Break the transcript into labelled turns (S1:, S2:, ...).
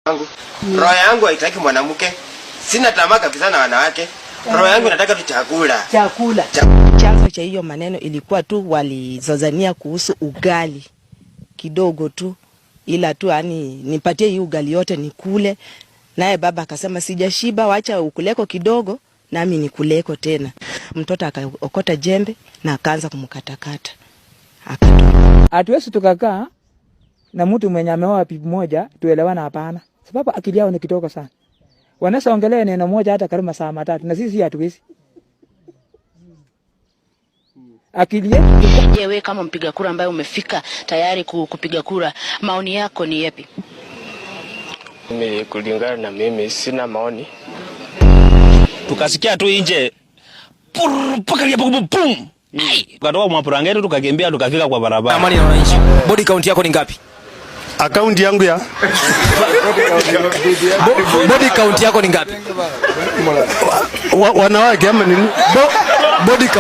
S1: Wangu. Roho yangu haitaki mwanamke. Sina tamaa kabisa na wanawake. Roho yangu inataka tu chakula.
S2: Chakula.
S3: Chanzo cha hiyo maneno ilikuwa tu walizozania kuhusu ugali kidogo tu, ila tu yani nipatie hii ugali yote nikule. Naye baba akasema sijashiba, wacha ukuleko kidogo nami nikuleko tena. Mtoto akaokota jembe na akaanza kumkatakata akatoka.
S4: Hatuwezi tukakaa na mtu mwenye ameoa bibi moja tuelewana, hapana. Sababu akili yao ni kidogo sana. Wanaweza ongelea neno moja hata karibu masaa 3 na sisi hatuwezi. Akili yetu.
S5: Je, wewe kama mpiga kura ambaye umefika tayari kupiga kura, maoni yako ni yapi?
S1: Mimi, kulingana na mimi, sina maoni.
S6: Tukasikia tu nje pum, tukatoka mwapurangeti tukakimbia tukafika kwa barabara.
S7: Amani na wananchi. Body count yako ni ngapi?
S8: Akaunti yangu ya
S7: Body count yako ni ngapi?
S8: Wanawake ama nini? Body count.